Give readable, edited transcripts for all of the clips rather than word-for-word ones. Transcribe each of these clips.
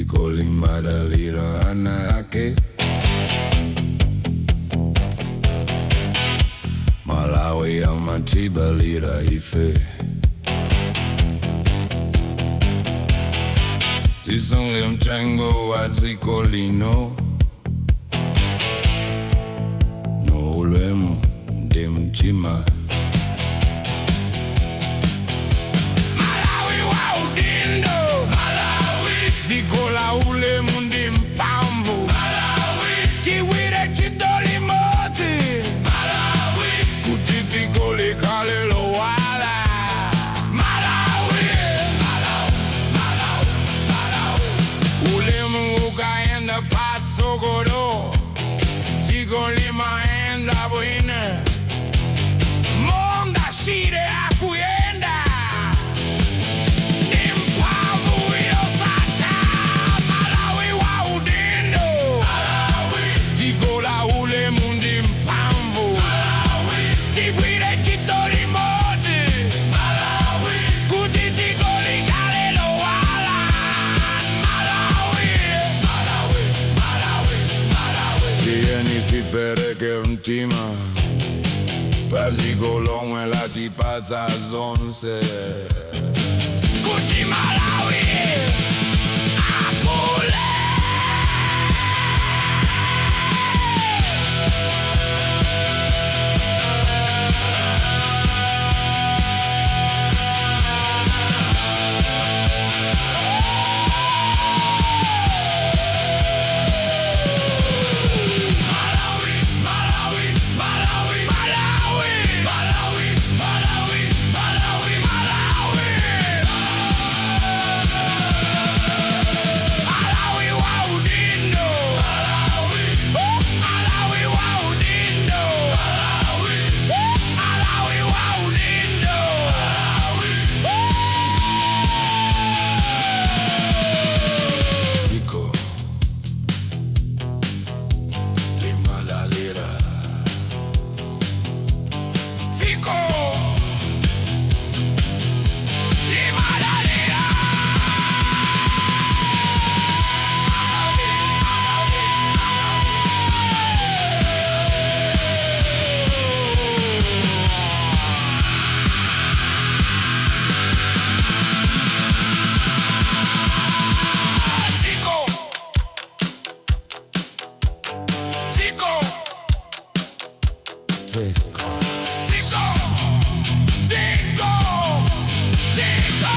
Dziko limadalira ana ake. Malawi amatidalira ife. Tisunge mtengo wa dziko lino ndi ulemu ndi mtima. Malawi wa udindo, Malawi, dziko la ulemu ndi mphamvu, Malawi, tigwire ntchito limodzi, Malawi, kuti dziko likhale lowala, Malawi, Malawi, Malawi, Malawi. Ulemu ukayenda patsogolo, dziko limayenda bwino, monga Shire akuyenda ndi mphamvu yosatha. Malawi wa udindo, Malawi, dziko la ulemu ndi mphamvu, Malawi, tigwire ntchito limodzi, Malawi, kuti dziko likhale lowala, Malawi, Malawi, Malawi, Malawi. Tiyeni tipereke mtima padziko lomwe latipatsa zonse kuti Malawi akule. Malawi, Malawi, Malawi, Malawi, Malawi, Malawi, Malawi, Malawi. Malawi wa udindo, Malawi, oh, Malawi wa udindo, Malawi, oh, Malawi wa udindo, Malawi, oh. Dziko limadalira. Dziko limadalira. Malawi, Malawi, Malawi. Dziko, Dziko, Dziko, Dziko, Dziko, Dziko,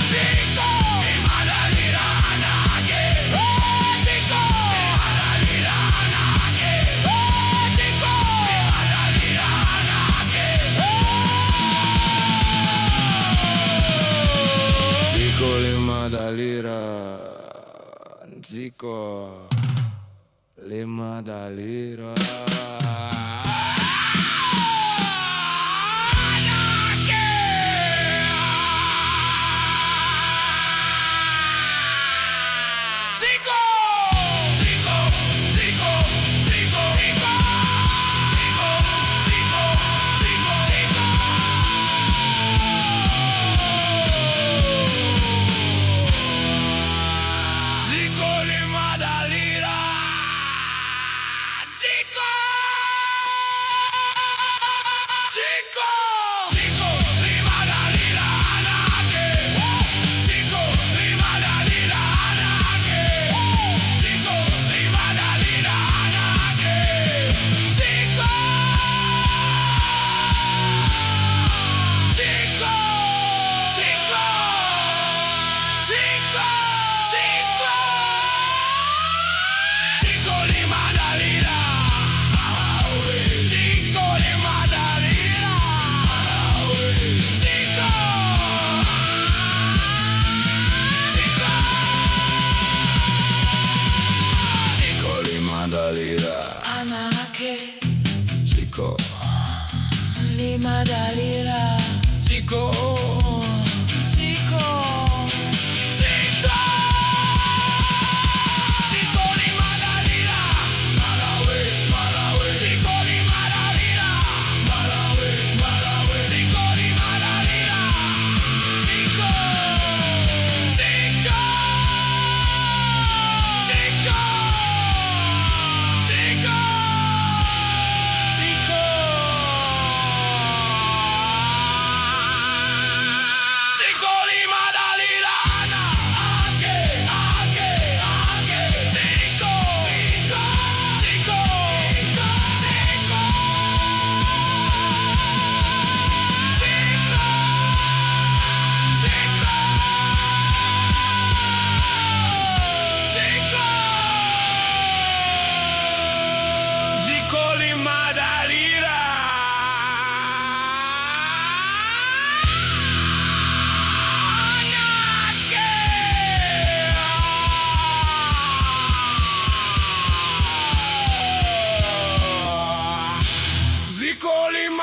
Dziko limadalira ana ake. Oh, Dziko limadalira ana ake. Oh, Dziko limadalira ana ake. Dziko limadalira, Dziko limadalira ana ake. Dziko, Dziko, Dziko, Dziko, Dziko, Dziko, Dziko, Dziko, Dziko. Dziko limadalira. Dziko, Dziko, Dziko limadalira ana ake. Dziko limadalira ana ake. Dziko limadalira ana ake. Dziko, Dziko, Dziko, Dziko, Dziko, Dziko limadalira. Dziko limadalira. Dziko, Dziko, Dziko limadalira. Ana ake. Dziko, Limadalira. Dziko, Dziko, Dziko, Dziko limadalira. Malawi, Malawi. Dziko limadalira. Malawi, Malawi. Dziko limadalira. Dziko,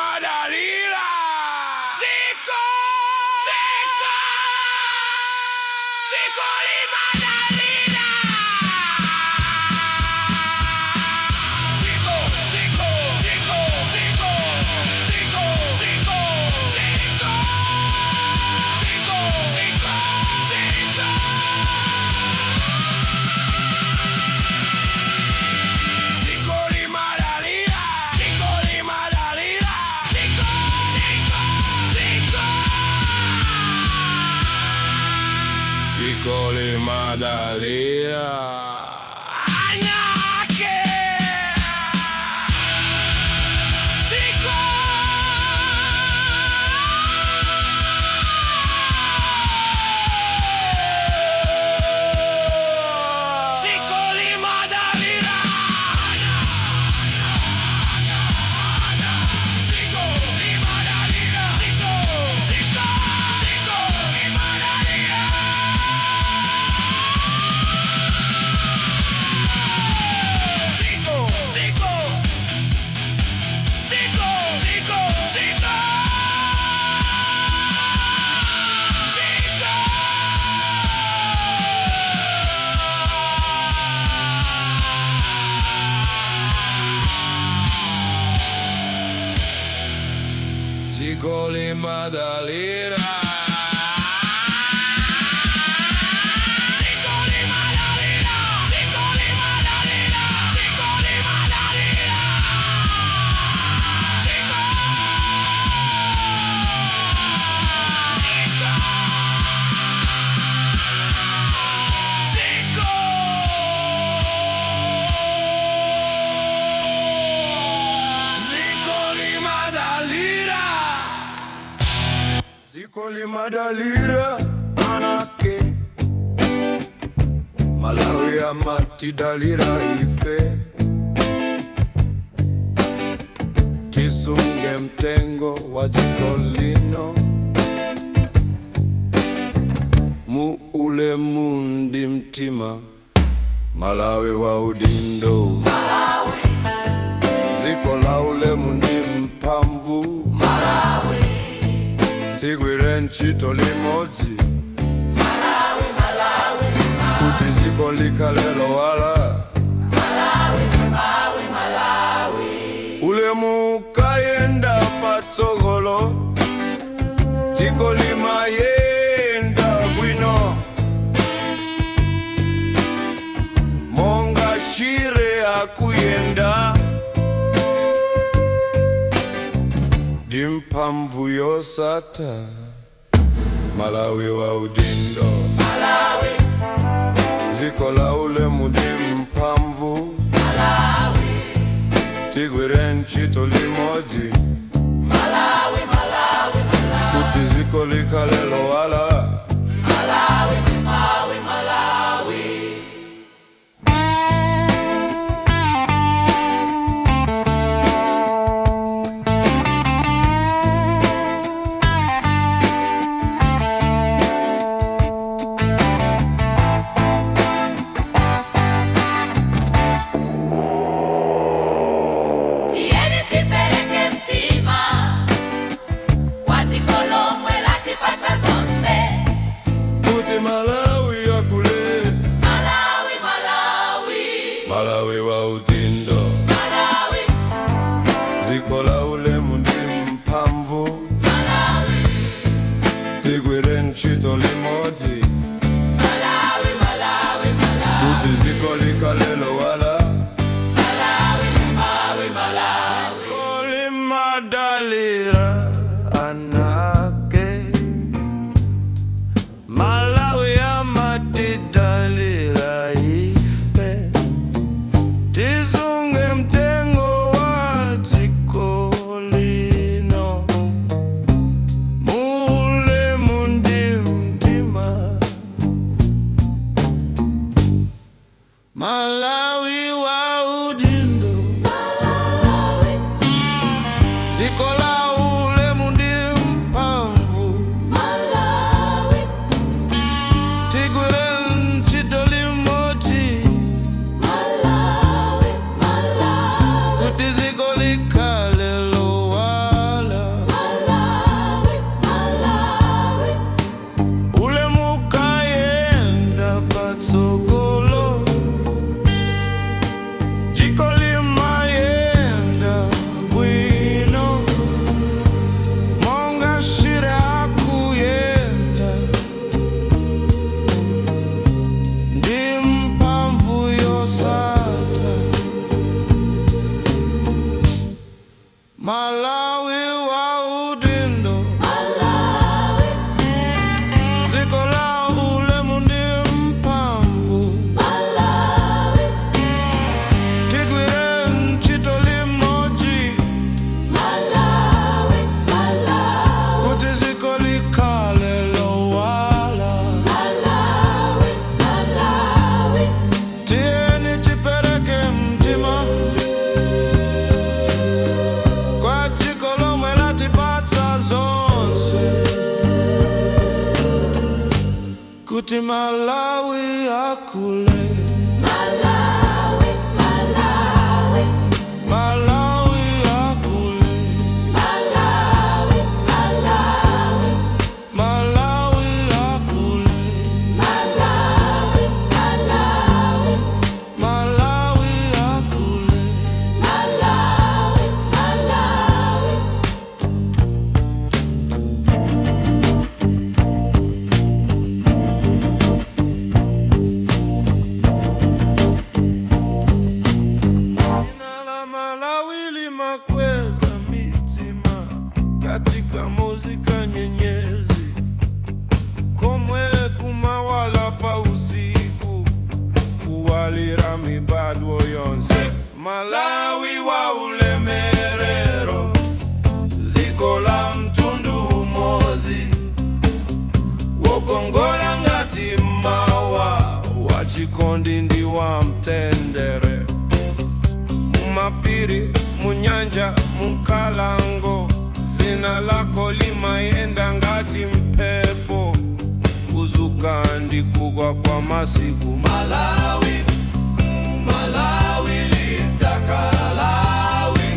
limadalira. Dziko, dziko, dziko limadalira. Dziko, dziko, dziko, dziko, dziko, dziko, dziko, dziko, dziko, dziko. Dziko limadalira. Dziko limadalira. Dziko, dziko, dziko. Dziko limadalira. Ana ake. Dziko. Dziko limadalira. Dziko limadalira. Dziko, dziko, dziko limadalira. Dziko, dziko, dziko, dziko, dziko, dziko. Dziko limadalira. Dziko limadalira. Dziko limadalira. Dziko limadalira. Dziko. Dziko. Dziko. Dziko limadalira. Dziko limadalira ana ake. Malawi amatidalira ife. Tisunge mtengo wa dziko lino mu ulemu ndi mtima. Malawi wa udindo, dziko la ulemu ndi mphamvu. Tigwire ntchito limodzi kuti dziko likhale lowala. Ulemu ukayenda patsogolo, dziko limayenda bwino, monga shire akuyenda ndi mphamvu yosatha. Malawi wa udindo, dziko la ulemu ndi mphamvu. Tigwire ntchito limodzi kuti dziko likhale lowala. Malawi, Malawi, Malawi. Tiyeni tipereke mtima kwa dziko lomwe latipatsa zonse. Kuti Malawi akule. Malawi, Malawi. Malawi wa udindo, Malawi, dziko la ulemu ndi mphamvu. Malawi, Tigwire ntchito limodzi Malawi, Malawi, Malawi, kuti dziko likhale lowala. Malawi, Malawi, Malawi. Limadalira ana ake. Malawi amatidalira ife. Tisunge mtengo wa dziko lino mu ulemu ndi mtima. Malawi wa udindo, dziko la ule. Malawi wa udindo. Malawi, Dziko la ulemu ndi mphamvu. Malawi, Tigwire ntchito limodzi. Malawi, Malawi, Kuti dziko likhale lowala. Malawi, Malawi, Tiyeni tipereke mtima kwa dziko lomwe latipatsa zonse kuti Malawi akule. Malawi, Malawi, Malawi akule. Malawi, Malawi, Malawi akule. Malawi, Malawi, Malawi akule. Malawi, Malawi. Dzina la Malawi limakweza mitima katika muzika nyenyezi komwe kumawala pa usiku kuwalira mibadwo yonse. Malawi wa ulemerero, dziko la mtundu umodzi, wokongola ngati mawa, wachikondi ndi wa mtendere. Mumapiri, munyanja, mukalango, dzina lako limayenda ngati mphepo, kuzuka ndi kugwa kwa masiku. Malawi, Malawi lidzakalawi,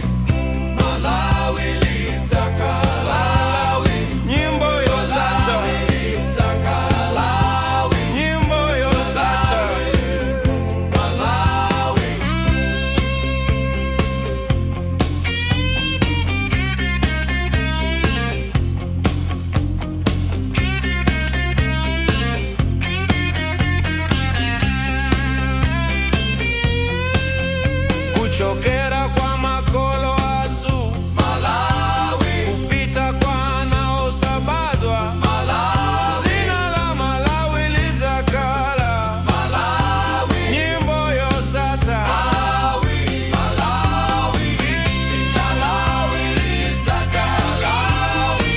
Malawi lidzakalawi, nyimbo yosatha, lidzakalawi, nyimbo yosatha, Malawi. Kuchokera kwa makolo athu, Malawi, kupita kwa ana osabadwa, Malawi, dzina la Malawi lidzakhala, Malawi, nyimbo yosatha, Malawi, Malawi, Malawi lidzakalawi,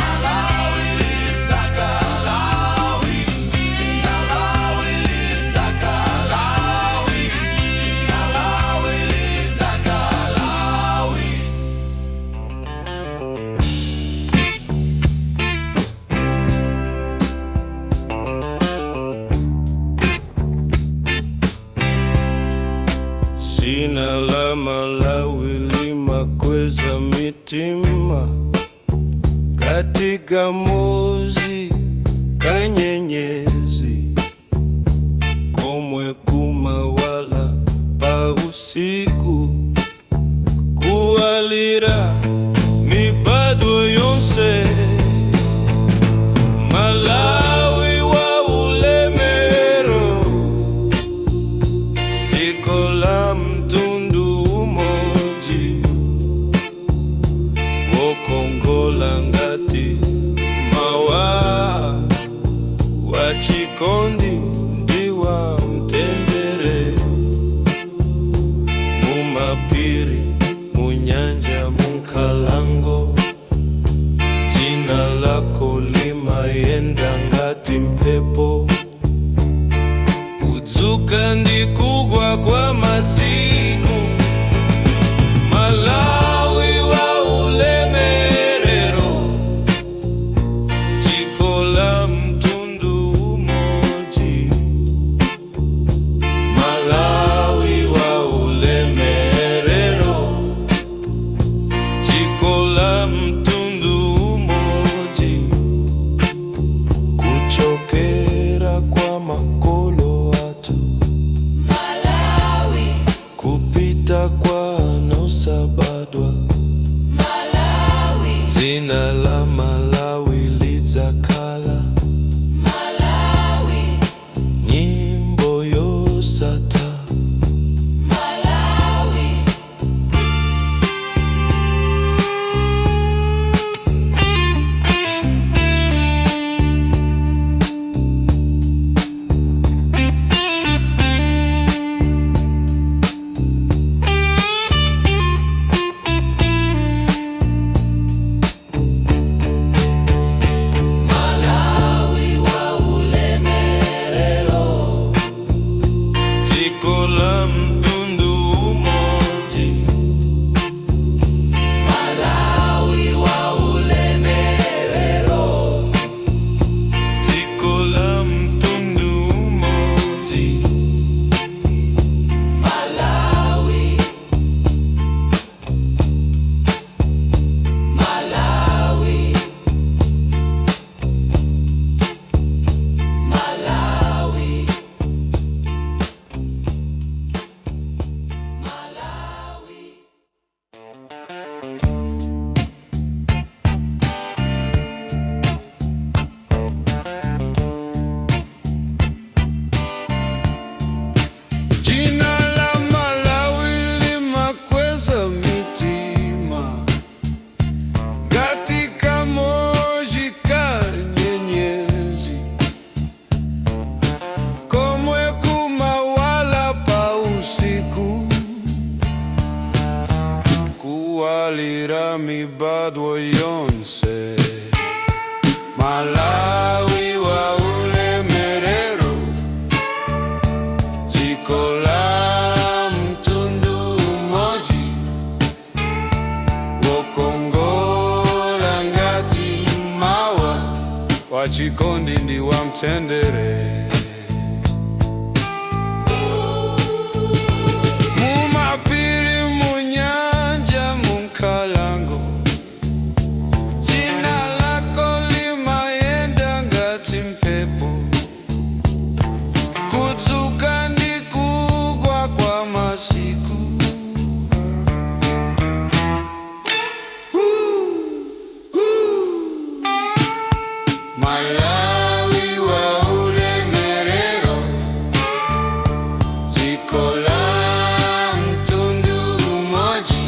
Malawi lidzakalawi, Malawi lidzakalawi, Malawi lidzakalawi. Dzina la Malawi limakweza mitima katika mozi kanyenyezi komwe kumawala pa usiku kuwalira mibadwo yonse. Malawi wa ulemero, dziko la mtundu umodzi, wokongola ngati mawa, wachikondi ndi wa mtendere. Mumapiri, munyanja, munkalango, dzina lako limayenda ngati mphepo, kudzuka ndi kugwa kwa masiku. Malawi wa ulemerero, dziko la mtundu umodzi. Malawi wa ulemerero, dziko la mtundu umodzi, kuchokera kwa makolo athu Malawi, kupita kwa ana osabadwa, Malawi, dzina la Malawi lidzakhala, Malawi, nyimbo yosatha. Malawi. mibadwo yonse. Malawi wa ulemerero, dziko la mtundu umodzi, wokongola ngati mawa, wachikondi ndi wa mtendere. Mumapiri, munyanja, munkhalango, dzina lako limayenda ngati mphepo, kudzuka ndi kugwa kwa masiku. Malawi wa ulemerero, dziko la mtundu umodzi,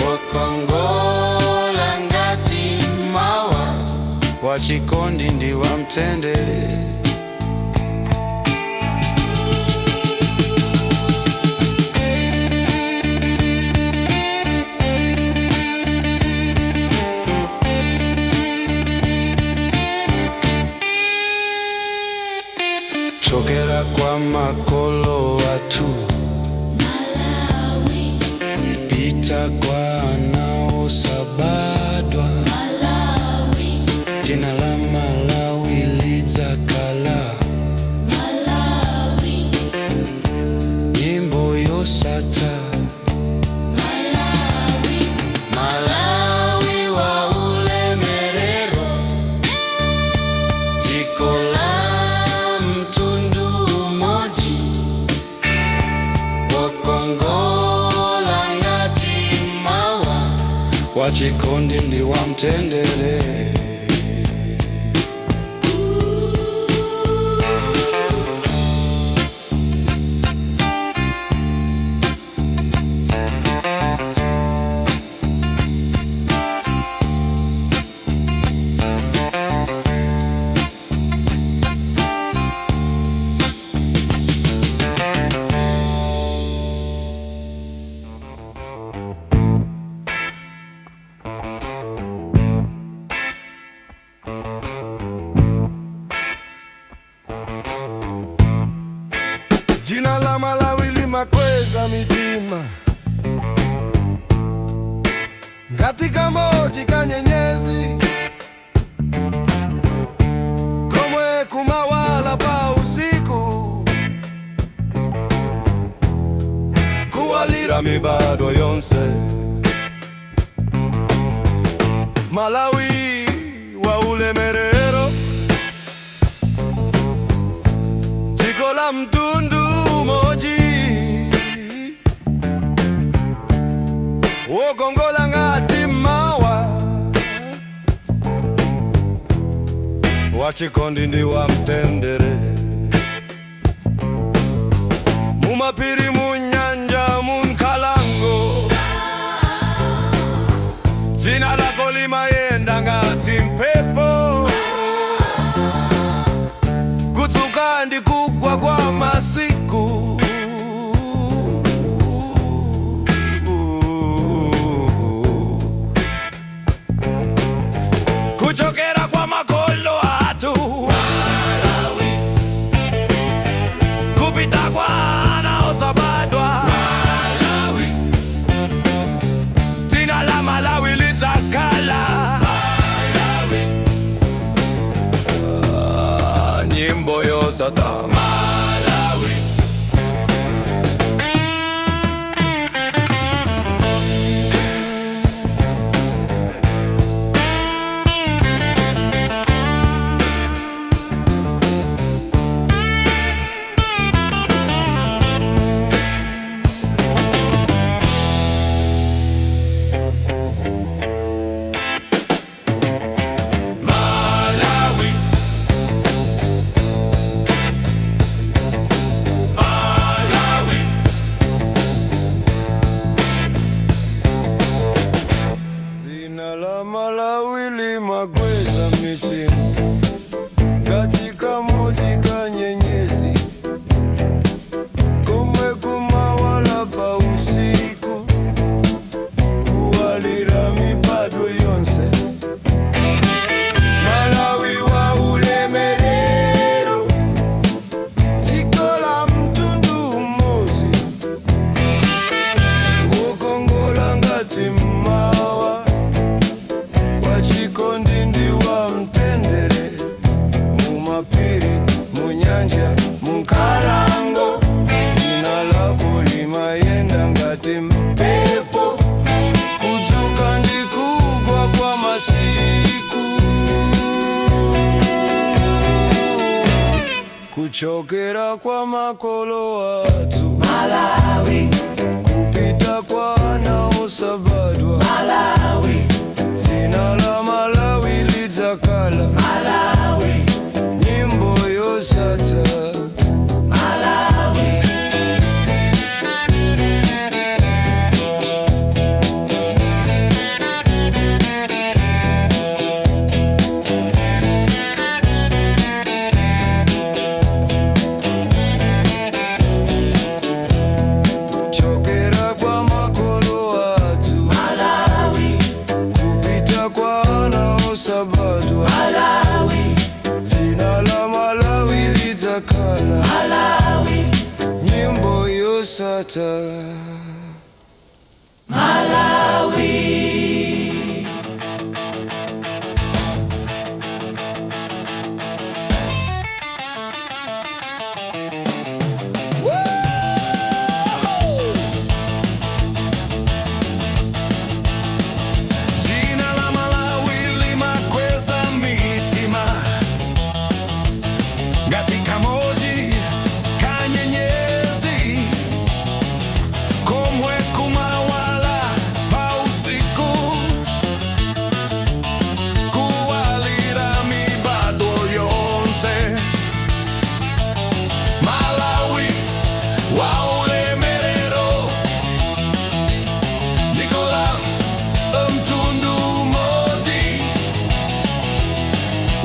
wokongola ngati mawa, wachikondi ndi wa mtendere. Chokera kwa makolo athu, Malawi, pita kwa ana osabadwa, Malawi, dzina la Malawi lidzakhala Malawi, nyimbo yosatha. Malawi, Malawi wa ulemerero, dziko la mtundu umodzi, wokongola ngati mawa, wachikondi ndi wa mtendere. Jina la Malawi limakweza mitima ngati kamodzi kanyenyezi komwe kumawala pa usiku, kuwalira mibadwo yonse. Malawi wa ulemerero, dziko la mtundu umodzi, wokongola ngati mawa, wachikondi ndi wa mtendere. Mumapiri, munyanja, munkhalango, dzina lako limayenda ngati mphepo, kudzuka ndi kugwa kwa masiku. Kuchokera kwa makolo athu, kupita kwa ana osabadwa, dzina la Malawi lidzakhala nyimbo yosatha. Malawi. Malawi. Malawi. Dzina la Malawi limakweza mitima ngati kamodzi kanyenyezi komwe kumawala pa usiku, kuwalira Kuchokera kwa makolo athu. Malawi, Kupita kwa ana osabadwa. Malawi, Dzina la Malawi lidzakhala. Malawi, Nyimbo yosatha. Malawi. Kuchokera kwa makolo athu. Malawi, Kupita kwa ana osabadwa. Malawi, Dzina la Malawi lidzakhala. Malawi, Nyimbo yosatha. Malawi. Jina la Malawi limakweza mitima ngati kamodzi kanyenyezi komwe kumawala pa usiku kuwalira mibadwo yonse. Malawi wa ulemerero, dziko la mtundu umodzi,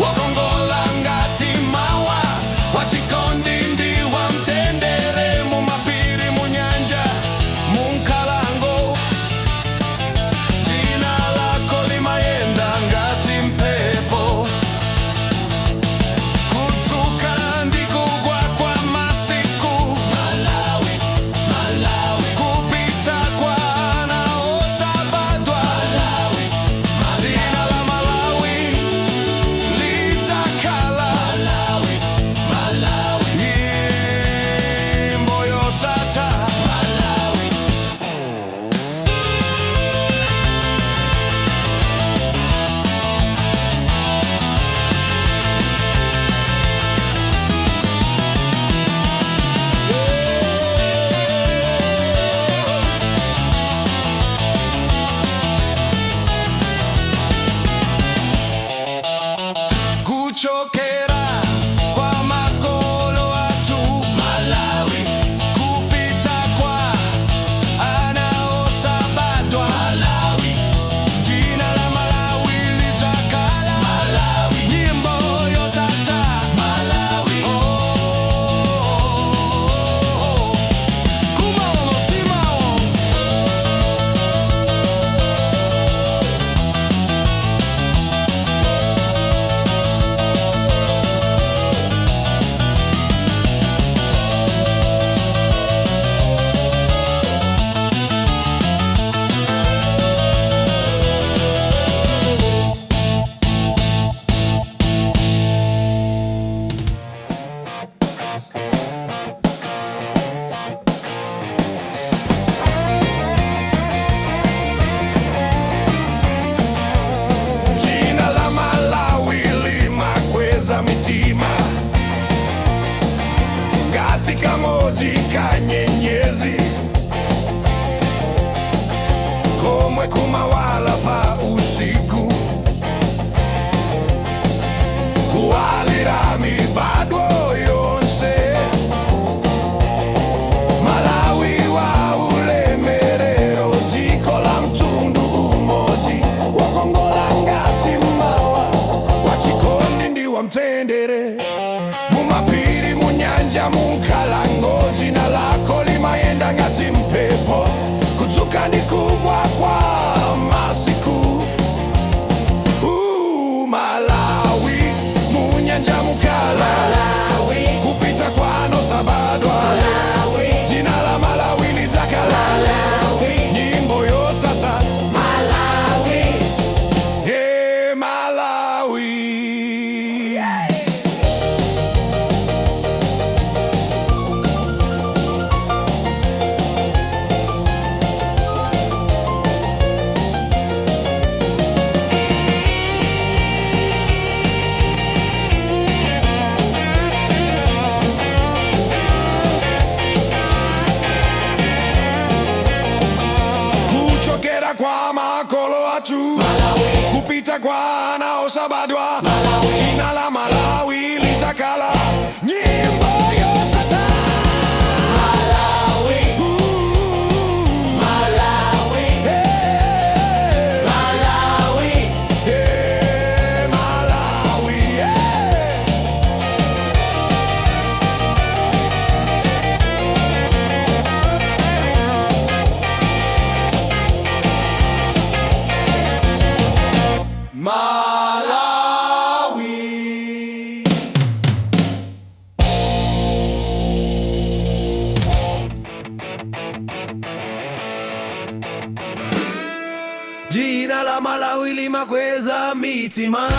wakongola ngati mawa, wachikondi ndi wa mtendere, mumapiri, munyanja, munkhalango. Dzina lako limayenda ngati mphepo, kudzuka ndi kugwa kwa masiku. Malawi, Malawi, Kupita kwa ana osabadwa. Malawi, Dzina la Malawi lidzakhala. Malawi, Malawi, Nyimbo yosatha. Malawi. Kuchokera kwa makolo athu. Malawi, Kupita kwa ana osabadwa. Malawi, Dzina la Malawi lidzakhala. Malawi, Nyimbo yosatha. Malawi. Oh, oh, oh. Kumaolo timao. Jina la Malawi limakweza mitima ngati kamodzi kanyenyezi komwe kumawala pa usiku kuwalira mibadwo yonse. Malawi wa ulemerero, dziko la mtundu umodzi, wakongola ngati mawa, wachikondi ndi wa mtendere, mumapiri, munyanja, munkhalango, dzina lako limayenda ngati mphepo, kudzuka ndi kugwa kwa masiku. athu, kupita kwa ana osabadwa, jina la Malawi lidzakhala nyimbo yosatha. Malawi, Malawi, Hey, Malawi. hey, Malawi, yeah. Malawi. Jina la Malawi limakweza mitima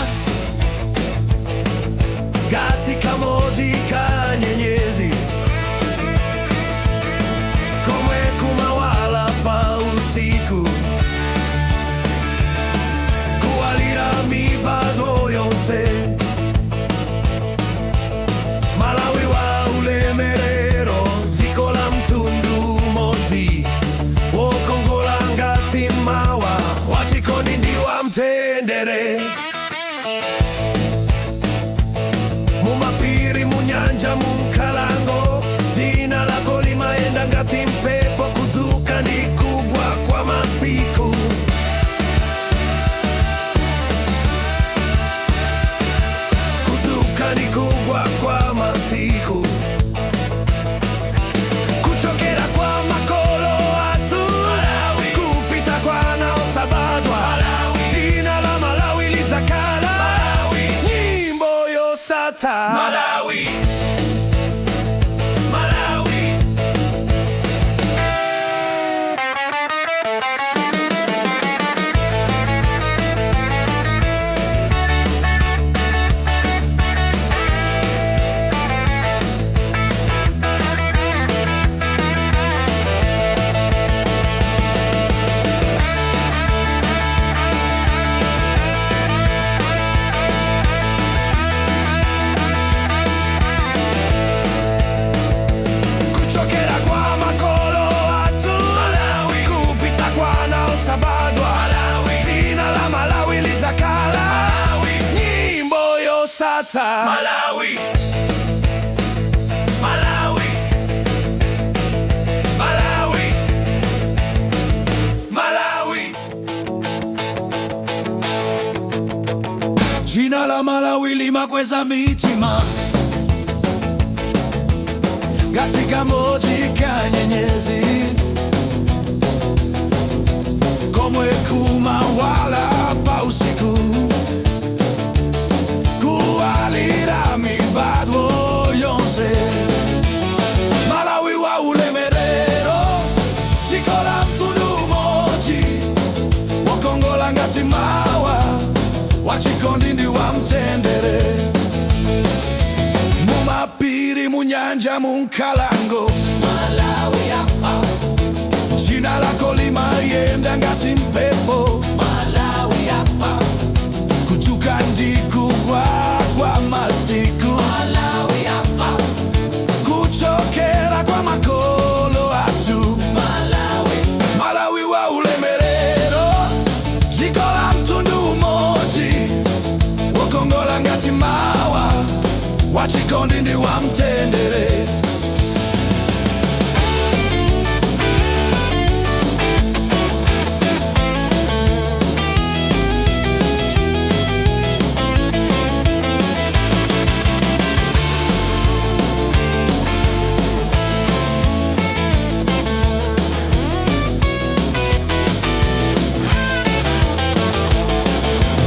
katika moji kanyenyezi komwe kumawala pa usiku kuwalira mibado yonse. Malawi wa ulemerero, dziko la mtundu umodzi, wokongola ngati mawa, wachikondi ndi wa mtendere. Mumapiri, munyanja, munkalango, jina lako limayenda ngati mphepo, kudzuka ndi kugwa kwa masiku. Kudzuka ndi kugwa kwa masiku. Kuchokera kwa makolo athu, kupita kwa ana osabadwa, jina la Malawi lidzakhala nyimbo yosatha. Malawi, Malawi. Kuchokera kwa makolo athu, kupita kwa ana osabadwa, jina la Malawi lidzakhala nyimbo yosatha. Malawi, Malawi, Malawi, Malawi. Jina la Malawi limakweza mitima katika moji kanyenyezi komwe kumawala pa usiku kuwalira mibadwo yonse. Malawi wa ulemerero, dziko la mtundu umodzi, wokongola ngati mawa, wachikondi ndi wa mtendere. Mumapiri, munyanja, munkalango, Malawi, ah, jina lako limayenda ngati mphepo, Malawi, ah, kudzuka ndi kugwa kwa masiku, Malawi, ah, kuchokera kwa makolo athu, Malawi, Malawi wa ulemerero, dziko la mtundu umodzi, wokongola ngati mawa, wachikondi ndi wa mtendere.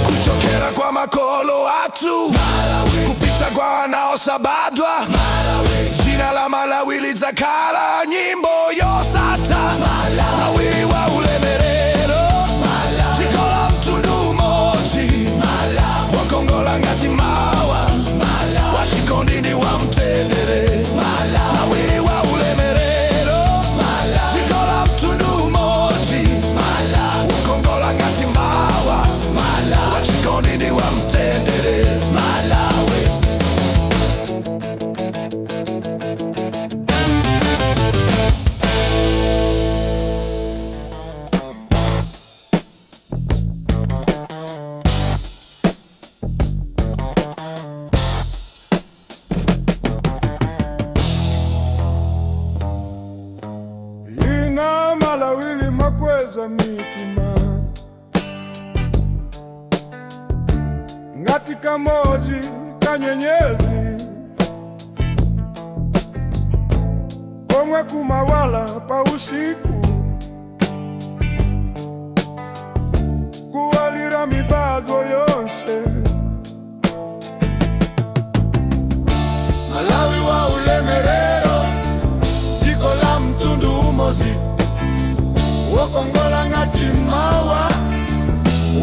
Kuchokera kwa makolo athu, kupita kwa ana osabadwa, jina la Malawi lidzakhala nyimbo yosatha. Malawi wa ulemerero, dziko la mtundu umodzi, wokongola ngati mawa, wachikondi ndi wa mtendere. Malawi wa ulemerero, dziko la mtundu umodzi, wokongola ngati mawa, wachikondi ndi wa mtendere. Malawi. Ngati kamodzi kanyenyezi komwe kumawala pa usiku, kuwalira mibadwo yonse. Malawi wa ulemerero, dziko la mtundu umodzi, wokongola ngati mawa,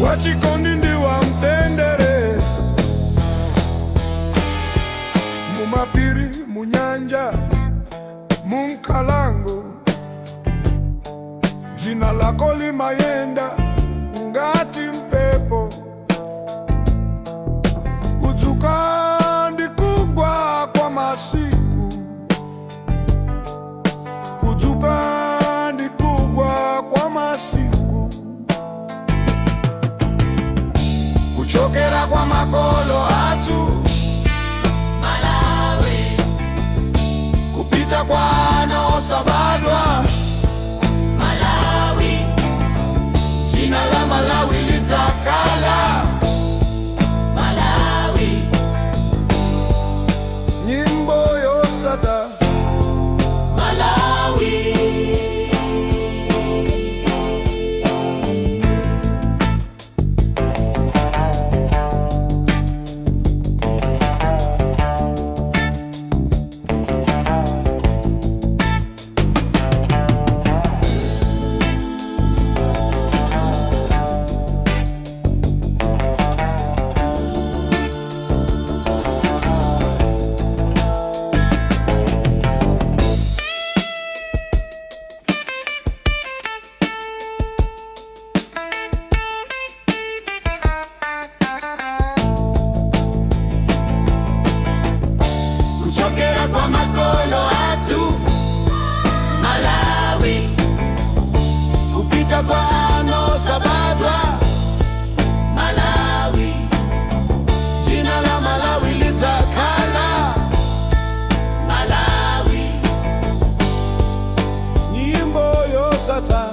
wachikondi ndi wa mtendere. Mumapiri, munyanja, munkhalango, dzina lako limayenda ngati mphepo, kudzuka ndi kugwa kwa masiku, kudzuka ndi kugwa kwa masiku. Kuchokera kwa makolo athu, Malawi, kupita kwa ana osabadwa, Malawi, dzina la Malawi lidzakhala. Malawi, Nyimbo yosatha. Malawi. Kuchokera kwa makolo athu, Malawi, kupita kwa ana osabadwa, Malawi, dzina la Malawi lidzakhala. Malawi, Nyimbo yosatha.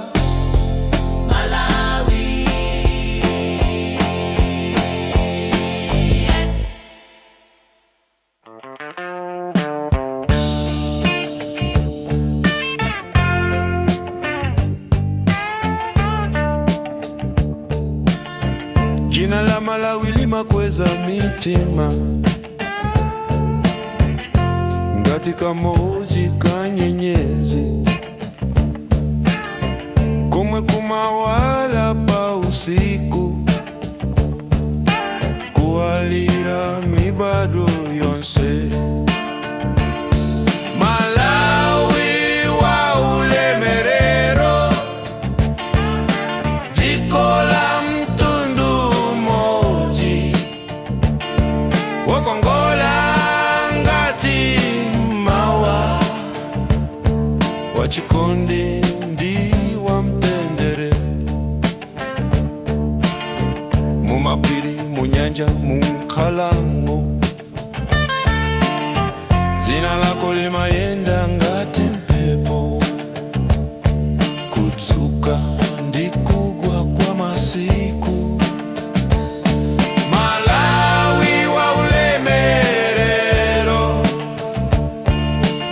Malawi. Jina la Malawi limakweza mitima ngati kamodzi kanyenyezi komwe kumawala pa usiku, kuwalira mibadwo yonse. Malawi wa ulemerero, dziko la mtundu umodzi, wokongola ngati mawa, wachikondi ndi wa mtendere. Mumapiri, munyanja, munkhalango, dzina lako limayenda ngati mphepo, kudzuka ndi kugwa kwa masiku. Malawi wa ulemerero,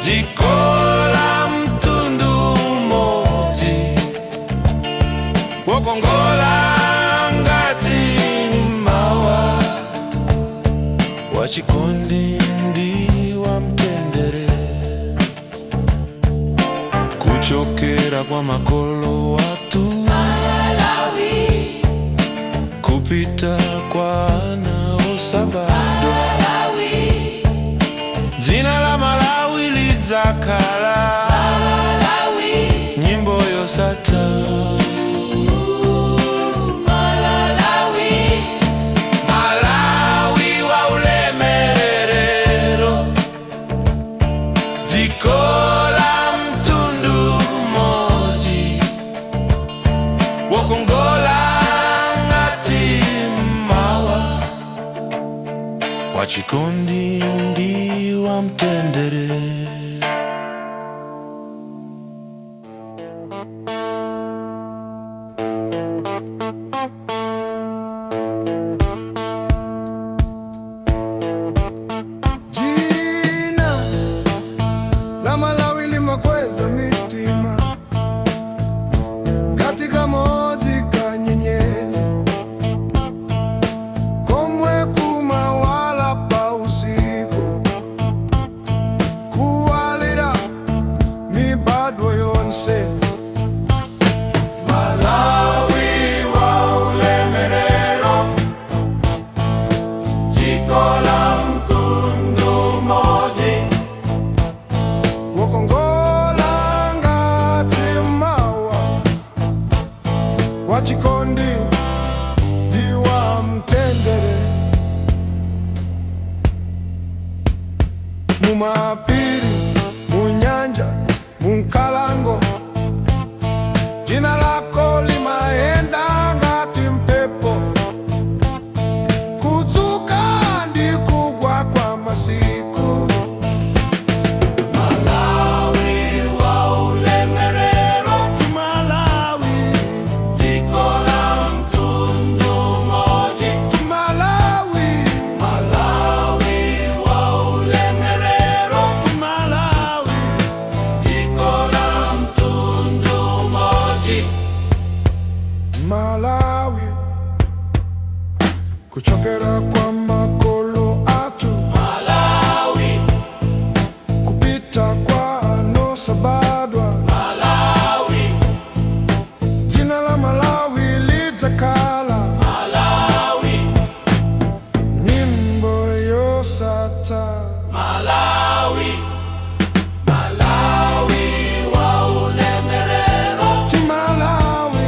dziko la mtundu umodzi, wokongola ngati mawa, wachikondi ndi wa mtendere. Kuchokera kwa makolo athu, Malawi, kupita kwa ana osabadwa, Malawi, dzina la Malawi lidzakhala. Malawi, Nyimbo yosatha. Malawi, Malawi wa ulemerero, dziko la mtundu umodzi, wokongola ngati mawa, wachikondi ndi wa mtendere. Mumapiri, munyanja, munkalango, jina lako limaenda ngati mpepo, kudzuka ndi kugwa kwa masiku. Malawi wa ulemerero, Malawi, dziko la mtundu umodzi. Malawi, Malawi wa ulemerero, Malawi, dziko la mtundu umodzi. Malawi, kuchokera kwa makolo athu, Malawi, kupita kwa ana osabadwa, Malawi, jina la Malawi lidzakhala Malawi, nyimbo yosatha. Malawi, Malawi wa ulemerero, Malawi,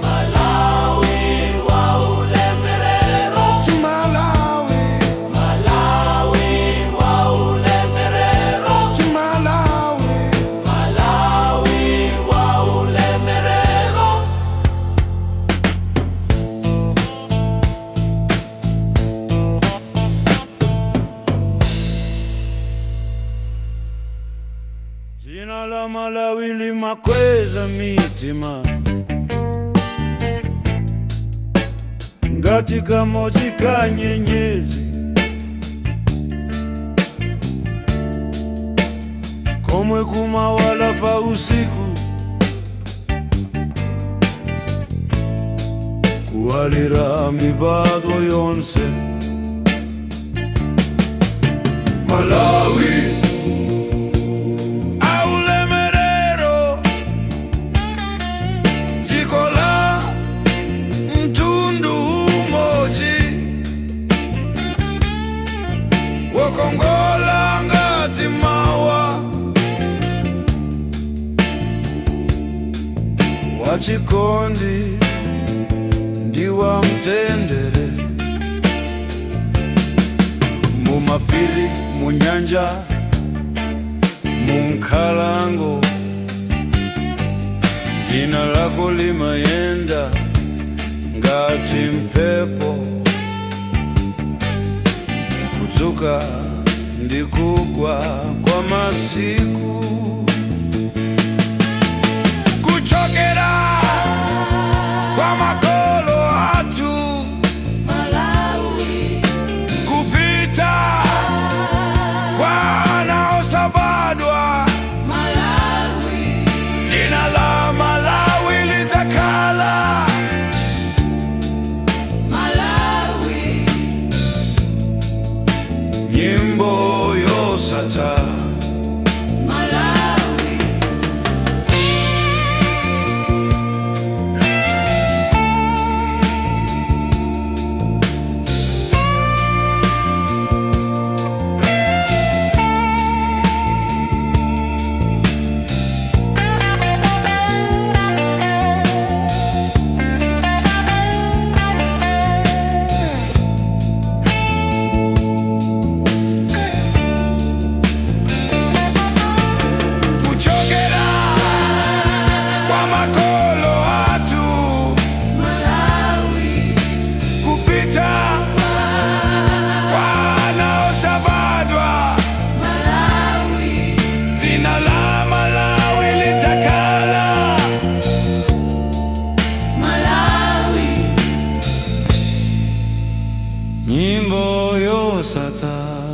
Malawi wa ulemerero, Malawi, Malawi wa ulemerero, Malawi. Malawi wa ulemerero. Jina la Malawi limakweza mitima ngati kamodzi ka nyenyezi komwe kumawala pa usiku kuwalira mibadwo yonse. Malawi aulemerero, dziko la mtundu umodzi, wokongola ngati mawa, wachikondi ndi wa mtendere, mumapiri, munyanja, munkhalango, jina lako limayenda ngati mphepo, kudzuka ndi kugwa kwa masiku, kuchokera kwa makolo athu, Malawi, kupita kwa ana osabadwa, Malawi, jina la Malawi lidzakhala Malawi, nyimbo yosatha. Malawi. Kuchokera kwa makolo athu, Malawi, kupita kwa ana osabadwa, Malawi, dzina la Malawi lidzakhala Malawi, nyimbo yosatha.